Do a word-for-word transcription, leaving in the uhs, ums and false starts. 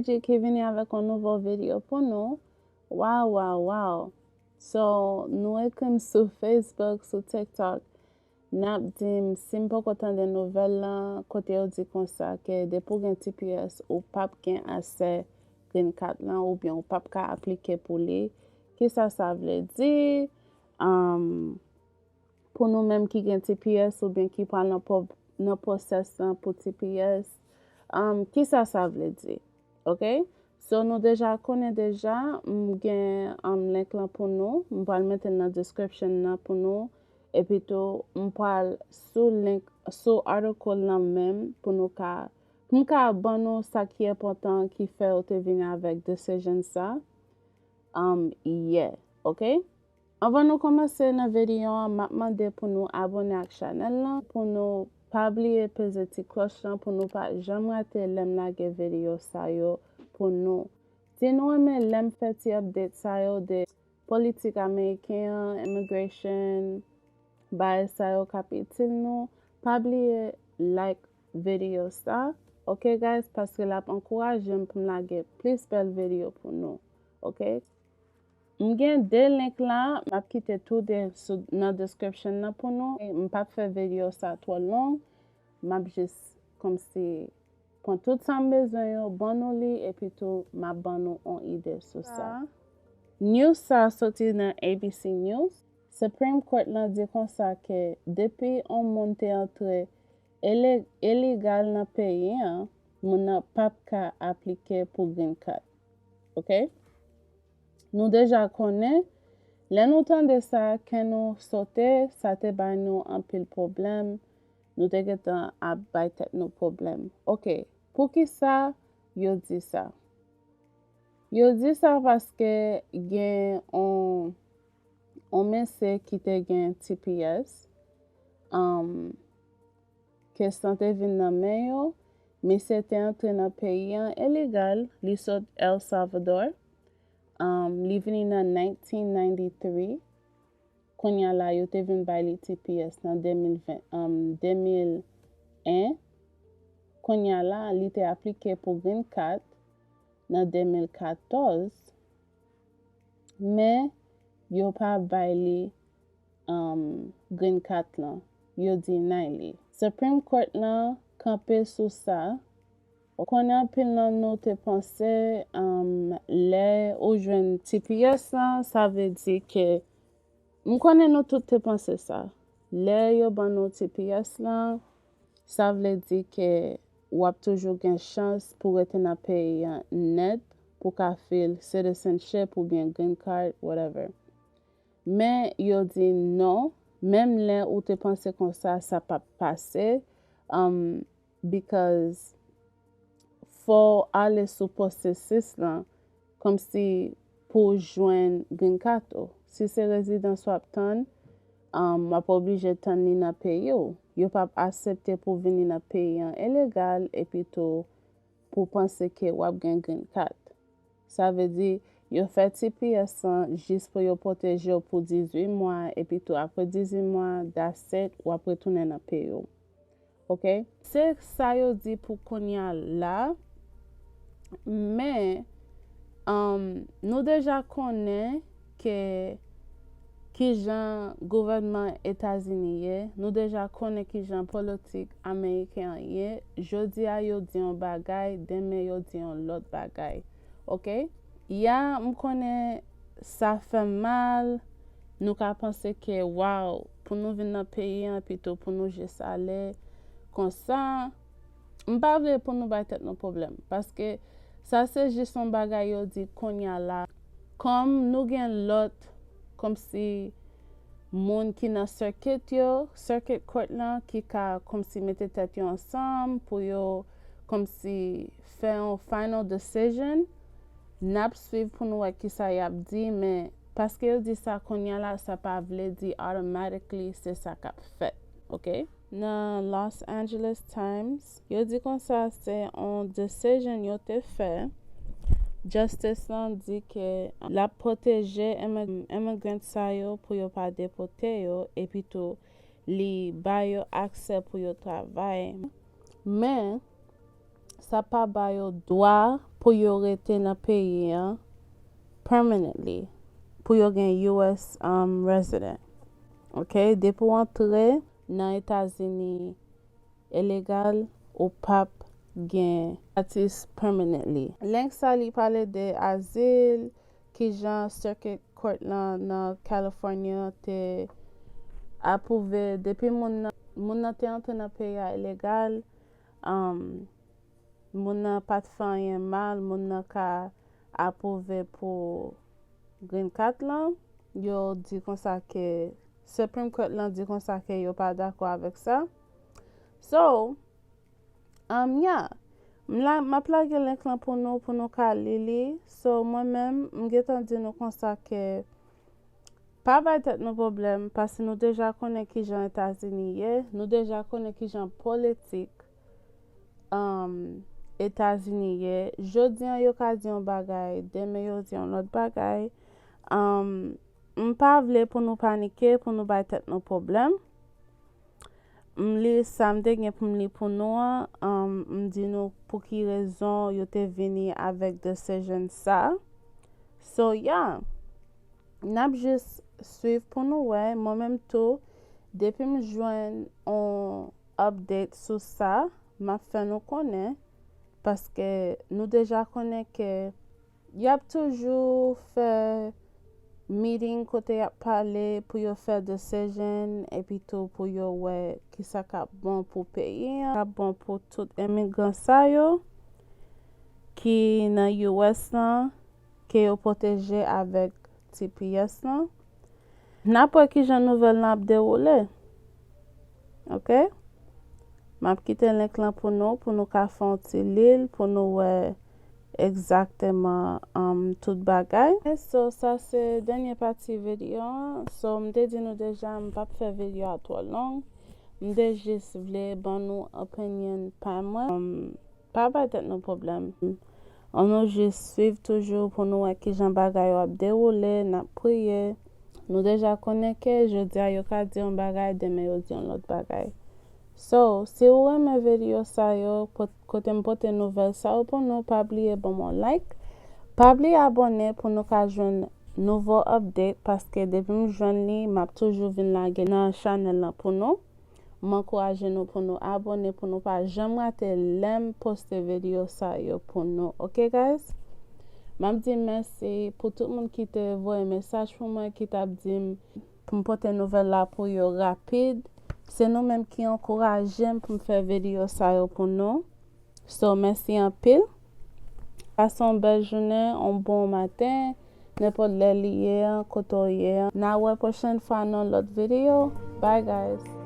Ki vini avèk yon nouvo videyo pou nou. Wow, wow, wow. So, nou ekri m sou Facebook, sou TikTok. N ap di m, si m poko tande nouvèl lan, kote yo di konsa ke depi w gen T P S, ou p ap gen aksè Green Card lan, oubyen ou p ap ka aplike pou li. Kisa sa vle di? Um, pou nou menm ki gen T P S oubyen ki pral nan pwo-, nan pwosès lan pou T P S, um, kisa sa vle di? Ok? So, nou deja konnen deja, m gen, um, link lan pou nou. M pral mete l nan description nan pou nou. Epi tou, m pral sou link, sou article lan menm pou nou ka, pou m ka ban nou sa ki enpòtan ki fè yo te vini avèk decision sa. Um, yeah, ok? Anvan nou kòmanse nan videyo an, m ap mande pou nou abòne ak chanèl lan, pou nou pa bliye peze ti klòch lan, pou nou pa janm rate lè m lage videyo sa yo pou nou. Si nou renmen lè m fè ti update sa yo de politik ameriken an, immigration, bagay sa yo k ap itil nou, pa bliye like videyo sa, ok guys, paske l ap ankouraje m pou m lage plis bèl videyo pou nou, ok? M gen de link la, m ap kite tou de sou, nan description nan pou nou. E m p ap fè videyo sa twò long. M ap jis kòmsi pran tout sa m bezwen yo, ban nou li, epi tou m ap ban nou yon ide sou sa. News sa soti nan A B C News. Supreme Court lan di konsa ke depi yon moun te antre ele-, ilegal nan peyi an, moun nan p ap ka aplike pou Green Card. Ok? Nou deja konnen, lè nou tande sa, kè nou sote, sa te bay nou anpil pwoblèm, nou te gentan ap bay tèt nou pwoblèm. Ok, poukisa yo di sa? Yo di sa paske gen on, on mesye ki te gen T P S, um, kesyon te vin nan men yo. Mesye te antre nan peyi an ilegal, li sot El Salvador. Um, li vini nan nineteen ninety-three. Kounye a la, yo te vin bay li T P S nan de mil ven, um, de mil en. Kounye a la, li te aplike pou Green Card nan de mil katòz, men yo pa bay li, um, Green Card lan. Yo deny li. Supreme Court lan kanpe sou sa. Ou konnen anpil nan nou te panse, um, lè ou jwenn T P S lan, sa vle di ke, m konnen nou tout te panse sa. Lè yo ban nou T P S lan, sa vle di ke w ap toujou gen chans pou rete nan peyi an nèt, pou ka fil citizenship oubyen green card, whatever. Men yo di non, menm lè ou te panse konsa, sa p ap pase, um, because fò w ale sou pwosesis lan, kòmsi pou w jwenn green card ou. Si se rezidans w ap tann, um, w ap oblije tann li nan peyi w. Yo p ap aksepte pou w vini nan peyi an ilegal, epi tou pou w panse ke w ap gen green card. Sa vle di, yo fè T P S lan jis pou yo pwoteje w pou dizuit mwa, epi tou apre dizuit mwa, that's it, w ap retounen nan peyi w. Ok? Se sa yo di pou kounye a la, men, um, nou deja konnen ke kijan gouvènman Etazini ye, nou deja konnen kijan politik ameriken an ye. Jodi a, yo di yon bagay, demen yo di yon lòt bagay. Ok? Ya, m konnen sa fè m mal, nou ka panse ke, waw, pou nou vin nan peyi an, pito pou nou jis ale konsa. M pa vle pou nou bay tèt nou pwoblèm, paske sa se jis yon bagay yo di kounye a la. Kòm nou gen lòt, kòmsi moun ki nan circuit yo, circuit court lan, ki ka kòmsi mete tèt yo ansanm pou yo kòmsi fè yon final decision. N ap swiv pou nou wè kisa y ap di, men paske yo di sa kounye a la, sa pa vle di automatically se sa k ap fèt, ok? Nan Los Angeles Times, yo di konsa se yon decision yo te fè. Justice lan di ke l ap pwoteje immi-, immigrant sa yo pou yo pa depote yo, epi tou li ba yo aksè pou yo travay. Men, sa pa ba yo dwa pou yo rete nan peyi an permanently, pou yo gen U S um, resident. Ok, depi w antre nan Etazini ilegal, ou p ap gen status permanently. Link sa li pale de azil, kijan Circuit Court lan nan California te apwouve depi moun nan, moun nan te antre nan peyi a ilegal, um, moun nan pa t fè anyen mal, moun nan ka apwouve pou green card lan. Yo di konsa ke Supreme Court lan di konsa ke yo pa dakò avèk sa. So, um, yeah. M la, m ap lage link lan pou nou, pou nou ka li li. So, mwen menm, m gentan di nou konsa ke pa bay tèt nou pwoblèm, paske nou deja konnen kijan Etazini ye, nou deja konnen kijan politik um, Etazini ye. Jodi an, yo ka di yon bagay, demen yo di yon lòt bagay. Um, m pa vle pou nou panike, pou nou bay tèt nou pwoblèm. M li sa m te gen pou m li pou nou an, um, m di nou pou ki rezon yo te vini avèk decision sa. So, yeah, n ap jis swiv pou nou wè. Mwen menm tou, depi m jwenn on update sou sa, m ap fè nou konnen, paske nou deja konnen ke y ap toujou fè meeting kote y ap pale pou yo fè decision, epi tou pou yo wè kisa k ap bon pou peyi an, k ap bon pou tout imigran sa yo ki nan U S lan, ke yo pwoteje avèk T P S lan. N ap wè kijan nouvèl lan ap dewoule. Ok? M ap kite link lan pou nou, pou nou ka fè yon ti li l, pou nou wè egzakteman um, tout bagay. So, sa se dènye pati videyo an. So, m te di nou deja, m p ap fè videyo a twò long. M te jis vle ban nou opinion pa mwen. Um, pa bay tèt nou pwoblèm. An nou jis swiv toujou pou nou wè kijan bagay yo ap dewoule, n ap priye. Nou deja konnen ke jodi a yo ka di yon bagay, demen yo di yon lòt bagay. So, si ou renmen videyo sa yo, pot- kote m pote nouvèl sa yo pou nou, pa bliye ban m yon like. Pa bliye abòne pou nou ka jwenn nouvo update, paske depi m jwenn li, m ap toujou vin lage nan chanèl lan pou nou. M ankouraje nou pou nou abòne, pou nou pa janm rate lè m poste videyo sa yo pou nou. Ok, guys? M ap di mèsi pou tout moun ki te voye mesaj pou mwen, ki t ap di m pou m pote nouvèl la pou yo rapid. Se nou menm ki ankouraje m pou m fè videyo sa yo pou nou. So, mèsi anpil. Pase yon bèl jounen, yon bon maten, nenpòt lè li ye an, kote w ye an. N a wè pwochèn fwa nan lòt videyo. Bye, guys.